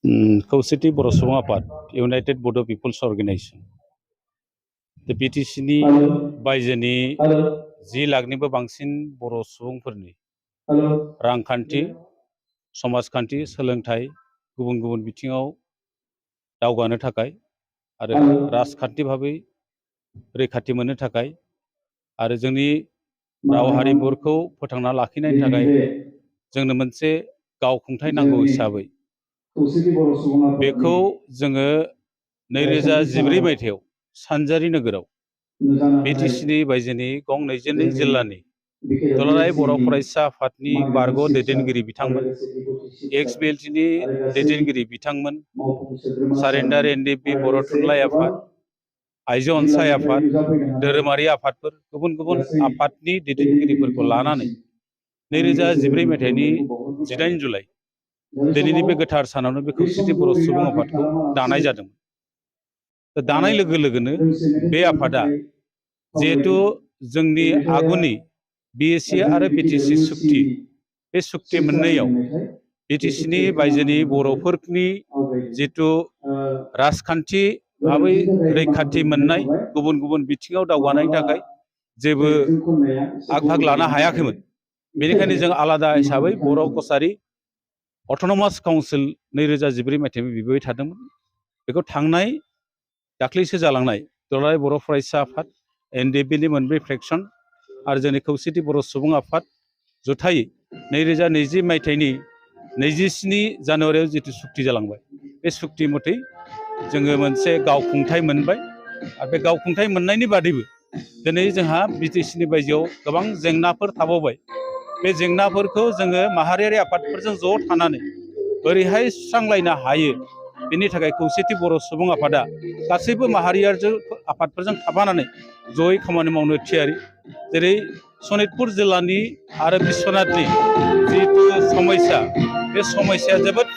खौसेथि बर' सुबुं आफाद इउनाइटेड बड' पिपल्स अर्गेनाइजेशन बिटिसिनि बायजोनि 10 लाखनिबो बांसिन बर' सुबुंफोरनि रांखान्थि समाजखान्थि सोलोंथाइ गुबुन गुबुन बिथिङाव दावगानो थाखाय आरो राजखान्थि भाबै रैखाथि मोननो थाखाय आरो जोंनि राव हारिमुखौ फोथांना लाखिनायनि थाखाय जोंनो मोनसे गावखुंथाय नांगौ हिसाबै बेखौ जोङो 2014 मायथाइयाव सानजारि नोगोराव बिटिसिनि बायजोनि गं 22 जिल्लानि दुलाराय बर' फरायसा आफादनि बारग' दैदेनगिरि बिथांमोन एक्स-बिएलटिनि दैदेनगिरि बिथांमोन सारेन्डार एनडिएफबि बर' थुनलाइ आफाद आइजो अनसाय आफाद धोरोमारि आफादफोर गुबुन गुबुन आफादनि दैदेनगिरिफोरखौ लानानै 2014 मायथाइनि 18 जुलाइ दिनैनि बे गोथार सानावनो बे खौसेथि बर' सुबुं आफादखौ दानाय जादोंमोन। दानाय लोगो लोगोनो बे आफादा जिहेथु जोंनि आगुनि बिएसि आरो बिटिसि सुक्ति बे सुक्ति मोननैयाव बिटिसिनि बायजोनि बर'फोरनि जिथु राजखान्थि भाबै रैखाथि मोननाय गुबुन गुबुन बिथिङाव दावगानायनि थाखाय जेबो आग-भाग लानो हायाखैमोन। बेनिखायनो जों आलादा हिसाबै बर' कसारि अट'नमास काउन्सिल 2014 मायथाइयाव बिबाय थादोंमोन। बेखौ थांनाय दाख्लैसो जालांनाय दुलाराय बर' फरायसा आफाद एनडिएफबिनि मोनब्रै फ्रेक्सन आरो जोंनि खौसेथि बर' सुबुं आफाद जथायै 2020 मायथाइनि 27 जानुवारियाव जिथु सुक्ति जालांबाय बे सुक्ति मथै जोङो मोनसे गावखुंथाय मोनबाय आरो बे गावखुंथाय मोननायनि बादैबो दिनै जोंहा बिटिसिनि बायजोआव गोबां जेंनाफोर थाबावबाय। बे जेंनाफोरखौ जोङो माहारियारि आफादफोरजों ज' थानानै बोरैहाय सुस्रांलायनो हायो बेनि थाखाय खौसेथि बर' सुबुं आफादा गासैबो माहारियारि आफादफोरजों थाफानानै जयै खामानि मावनो थियारि। जेरै सनितपुर जिल्लानि आरो बिश्वनाथनि जिथु समस्या बे समस्याया जोबोद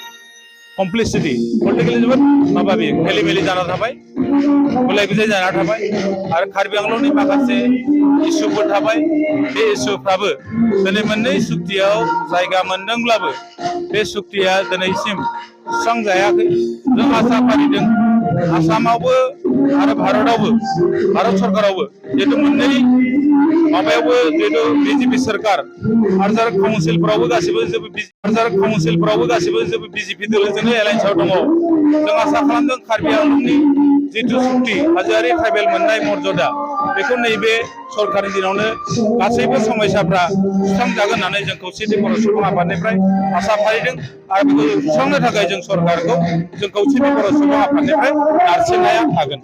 कमप्लेक्सिटि पलिटिकेलि जोबोद माबा बेयो मेले-मेले जाना थाबाय गुलाय-गुजाय जाना थाबाय आरो कार्बि आंलंनि माखासे इसुफोर थाबाय। बे इसुफ्राबो दिनै मोननै सुक्तियाव जायगा मोनदोंब्लाबो बे सुक्तिया दिनैसिम सुस्रांजायाखै। जों आसा फारिदों आसामावबो आरो भारत सरकारावबो जिहेतु मोननै माबायावबो जिहेतु बिजेपि सोरखार आरो काउन्सिलफोरावबो गासिबो बिजेपि दोलोजोंनो एलायन्सआव दङ। जों आसा खालामदों कार्बि आंलंनि जिथु सुक्ति हाजोआरि ट्राइबेल मोननाय मर्यादा बेखौ नैबे सरकारनि दिनावनो गासैबो समस्याफ्रा सुस्रांजागोन होननानै जों खौसेथि बर' सुबुं आफादनिफ्राय आसा फारिदों आरो बेखौ सुस्रांनो थाखाय जों सरकारखौ जों खौसेथि बर' सुबुं आफादनिफ्राय नारसिननाया थागोन।